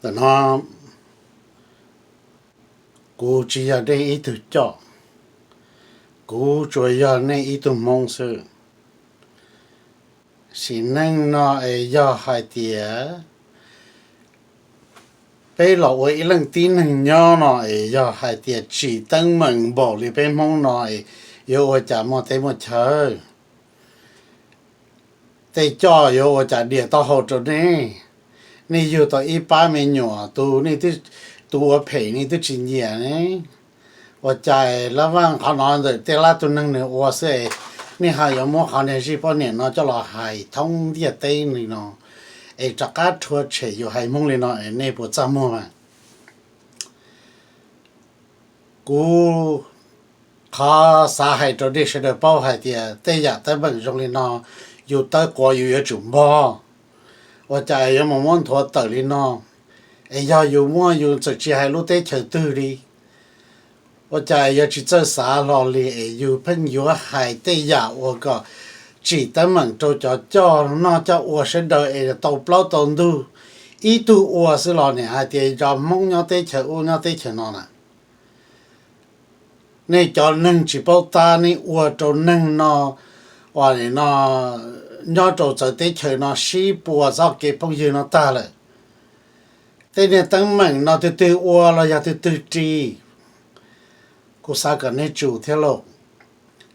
Ntawm no kuv tsis yog nej ib tug coj, kuv tsuas yog nej ib tug Hmoob xwb. Sim neej no es yog hais tias peb los ua ib leej tib neeg nyob no es yog hais tias tsim teeb meem npaum li peb Hmoob no es yuav ua cas muaj teb muaj chaw? Tej coj yuav ua cas dias taub hau rau nej? Nej yug tau ib pab me nyuam, tus nej, tus ua phem nej twb tsis nyiam ne. Ua cas lab vaj qhov no ntawm tej lab tug neeg nws ua xwb es nej ho yuav muab qhov niag zij poj niam no coj los hais thoob ntiaj teb li no, es rov qab rhuav tshem yus haiv Hmoob li no es nej puas txaj muag mas? Kuv qhov xav hais rau nej sawv daws paub hais tias tej yam teeb meem zoo li no, yus tawb quav yus yuav tsum npog. Ua cas yuav mus muab nthuav tawm li no? Es yog yus muaj yus txawm tsis hais lub teb chaws twg li, ua cas yuav tsis txawj xav hlo li es yus pheej yuav hais tej yam uas kom tsim teeb meem rau cov coj noj coj ua sawv daws es tau plaub tau ntug, ib tug ua xwb los nim hais tias cov Hmoob nyob teb chaws ub nyob teb chaws no na. Nej cov neeg tsis paub tab nej ua rau neeg no, uas no nyob rau txawv teb chaws no sib puas txoj kev phooj ywg no tag lawm. Tej niag teeb meem no twg twg ua los yog twg twg ris, kuv xav kom nej tsum thiab lauj.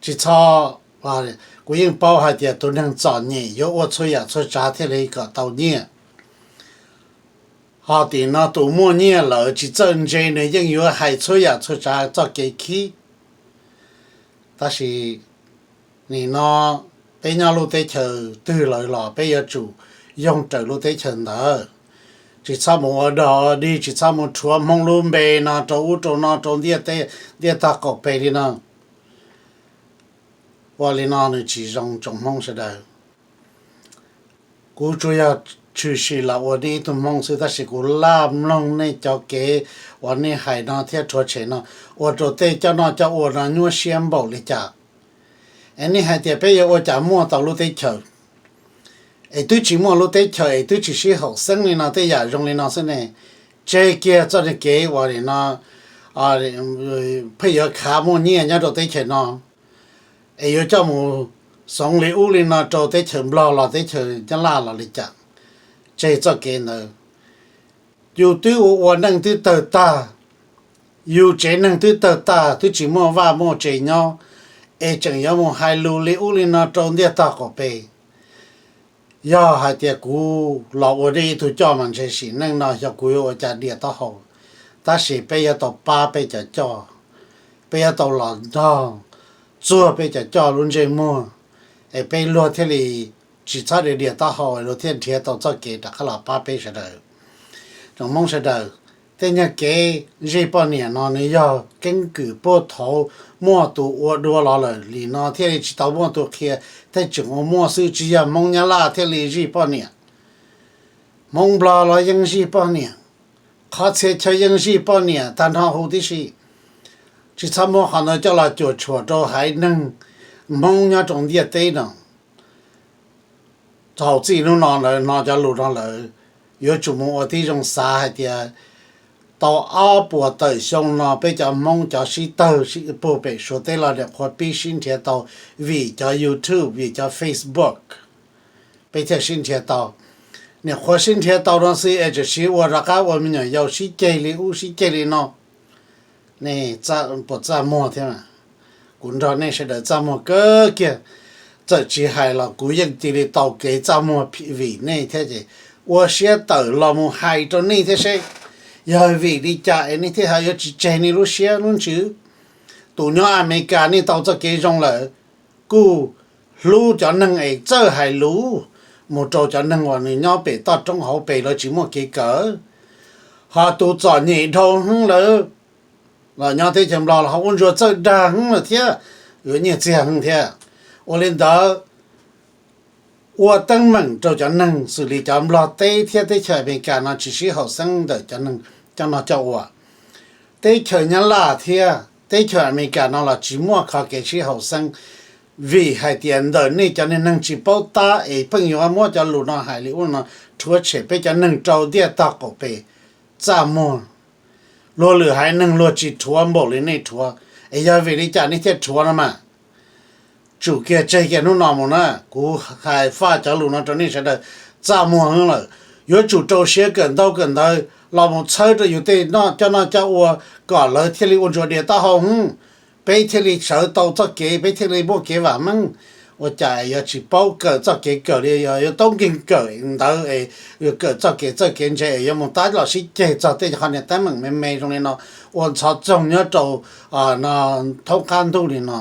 Tsis txhob, kuv yeej paub hais tias tus neeg txom nyem yuav ua txhua yam txhua tsav thiaj li kom tau nyiaj. Ho tim no tus muaj nyiaj lawm tsis txawj ntse nws yeej yuav hais txhua yam txhua tsav txoj kev khib. Tab sis nim no peb nyob lub teb chaws twg lawm los peb yuav tsum yoog raws lub teb chaws ntawd. Tsis txhob mus ua dog ua dig, tsis txhob mus rhuav Hmoob lub npe no rau ub rau no rau ntiaj teb ntiaj tag qaum peg li no. Ua li no nws tsis zoo tsoom Hmoob sawv daws. Kuv tsuas yog tshwm sim los ua nej ib tug Hmoob xwb, tab sis kuv laj mloog nej cov kev uas nej hais no thiab rhuav tshem no, ua rau tej coj noj coj ua no nyuaj siab npaum li cas. Es nej hais tias peb yuav ua cas muaj tau lub teb chaws, es twb tsis muaj lub teb chaws es twb tsis sib haum xeeb li no, tej yam zoo li no xwb ne. Tseg kiag txoj kev uas no pheej yuav khav muaj nyiaj nyob rau teb chaws no, es yuav coj mus xoov li ub li no rau teb chaws Nplog los teb chaws Nyab Laj los li cas. Tseg txoj kev ntawd. Yus twb ua ua neej twb tawg tag, yus tsev neeg twb tawg tag, twb tsis muaj vaj muaj tsev nyob, es tseem yuav mus hais lus li ub li no rau ntiaj tag qaum peg. Yog hais tias kuv los ua nej ib tug coj mas ntshe sim neej no xyov kuv yuav ua cas dias taub hau. Tab sis peb yuav tau pab peb cov coj, peb yuav tau los ntog txuag peb cov coj lub ntsej muag, es peb luag thiaj li tsis txhob dias dias taub hau, luag thiaj nrhiav tau txoj kev rov qab los pab peb sawv daws. Tsoom Hmoob sawv daws, tej nyuag kev zij poj niam no nws yog keeb kwm puag thaum muaj tus ua dua los lawm li no thiaj li tsis tau muaj tus qhia, thiaj tseem ua muaj xwb, tsis yog Hmoob Nyab Laj thiaj li zij poj niam. Hmoob Nplog los yeej zij poj niam, qhov txhia chaw yeej zij poj niam tag nrho huv tib si. Tsis txhob muab qhov ntawd coj los cuam tshuam rau haiv neeg Hmoob nyob rau ntiaj teb no. Thaum txij hnub no lawm hnov cov lus no lawm, yuav tsum mus ua tib zoo xav hais tias tau ob puas tawm xyoo no peb cov Hmoob cov sib tawg puag pem Suav teb los niam qhuav pib sib nrhiav tau vim cov YouTube, vim cov Facebook, peb thiaj sib nrhiav tau. Niam qhuav sib nrhiav tau no xwb es tseem sib ua rov qab ua me nyuam yaus sib ceg li ub sib ceg li no. Nej puas txaj muag thiab? Kuv nrog nej sawv daws txaj muag kawg kiag. Txawm tsis hais los kuv yeej cia li tau kev txaj muag vim nej thiab ces ua siab tawm los mus hais rau nej thiab seb yog vim li cas es nej thiaj ho yuav tsis tseg nej lub siab lub ntsws. Tus nyob Amelikas nej tau txoj kev zoo lawm, kuj hlub cov neeg es txawj hais lus mus rau cov neeg uas nws nyob pem toj roob hauv pes lawv tsis muaj kev kawm, ho tus txom nyem dhau heev lawm los nyob teb chaws Nplog los ho ua ntsuag txawj dag heev lawm thiab, yuav nyiaj txiag heev thiab. Ua li ntawd, ua teeb meem rau cov neeg xws li cov Nplog teb thiab teb chaws Amelikas no tsis sib haum xeeb ntawm cov neeg coj noj coj ua. Teb chaws Nyab Laj thiab teb chaws Amelikas no los tsis muaj qhov kev sib haum xeeb, vim hais tias ntawm nej cov neeg tsis paub tab es pheej yuav muab cov lus no hais li ub no rhuav tshem peb cov neeg rau ntiaj tog qaum pes. txaj muag. Luag lwm haiv neeg luag tsis rhuav npaum li nej rhuav, es yog vim li cas nej thiaj rhuav no mas? Tsum kiag tseg kiag hnub no mus na, kuv hais faj cov lus no rau nej sawv daws txaj muag lawm. Yuav tsum rau siab kawm ntau kawm ntawv los mus txhawb rau yus tej noj coj noj coj ua kom lawv thiaj li ua ntsuas dias taub hau hwv, peb thiaj li sawv tau txoj kev, peb thiaj li muaj kev vam meej. Ua cas yuav tsis paub kawm txoj kev kawm li, yog yuav toob nkeeg kawm ntawv es yuav kawm txoj kev txawj kev ntse es yuav mus tab los sib ceg txog tej qhov niag teeb meem me me zoo li no, ua ntxhov txoog nyob rau thoob qab ntuj li no.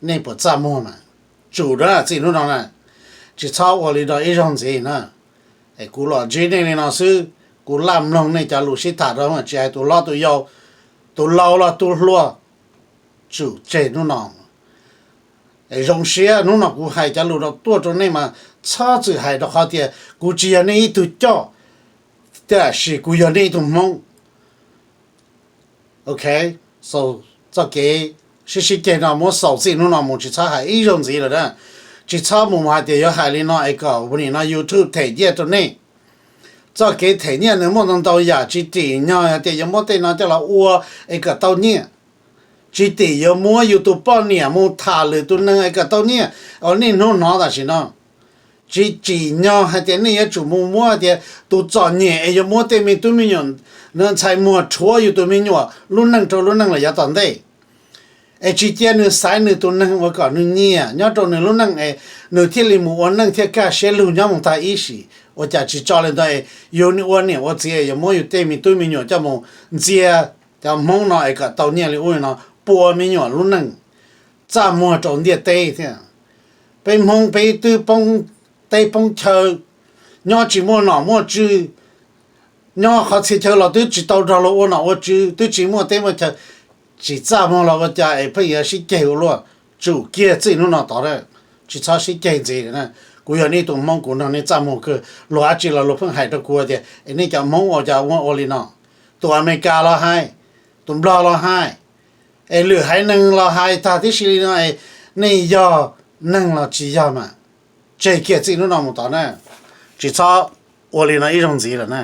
Nej puas txaj muag mas? Tsum na, txij hnub no na, tsis txhob ua li no ib zaug ntxiv na. Es kuv los ntsib nej li no xwb, kuv laj mloog nej cov lus sib tham rau tsis hais tus hlob tus yau, tus laus los tus hluas, tsum tseg hnub no. Es zoo siab hnub no kuv hais cov lus no tuaj rau nej mas txhob txwm hais rau qhov tias kuv tsis yog nej ib tug coj, tiam sis kuv yog nej ib tug Hmoob. Ok, txoj kev sib sib ceg no muab xaus txij hnub no mus tsis txhob hais ib zaug ntxiv lawm na. Tsis txhob mus hais tias yuav hais li no es kom nim no YouTube them nyiaj rau nej. Txoj kev them nyiaj nws muaj ntau ntau yam, tsis tim nyog hais tias yuav muab tej no coj los ua es kom tau nyiaj. Tsis tim yuav muab yus tus poj niam mus tham lwm tus neeg es kom tau nyiaj. Ua niaj hnub hnov tam sim no, tsis tsim nyog hais tias nej yuav tsum mus muab hais tias tus txom nyem es yuav muab tej me tub me nyuam, ntxhais muag rhuav yus tus me nyuam lub neej rau lub neej los yav tom ntej. Es tsis cia nws xaiv nws tus neeg uas kom nws nyiam nyob rau nws lub neej es nws thiaj li mus ua neej thiaj kaj siab lug nyob mus tag ib sim. Ua cas tsis tso li ntawd es yus ua niam ua txiv yuav muab yus tej me tub me nyuam coj mus ntxias cov Hmoob no es kom tau nyiaj li ub li no, pua me nyuam lub neej, txaj muag rau ntiaj teb thiab. Peb Hmoob peb twb poob teb poob chaw, nyob tsis muaj nom muaj tswv, nyob qhov txhia chaw los twb tsis tau nrog luag ua nom ua tswv, twb tsis muaj teb muaj chaw, tsis txaj muag los ua cas es pheej yuav sib ceg ua luaj. Tsum kiag txij hnub no tod, tsis txhob sib ceg ntxiv na. Kuv yog nej tus Hmoob kuv nrog nej txaj muag kawg, luag dab tsi los luag pheej hais rau kuv tias es nej cov Hmoob ua cas ua ua li no. Tus Amelikas los hais, tus Nplog los hais, es lwm haiv neeg los hais tag tib si li no es nej yog neeg los tsis yog mas, tseg kiag txij hnub no mus tod na, tsis txhob ua li no ib zaug ntxiv lawm na.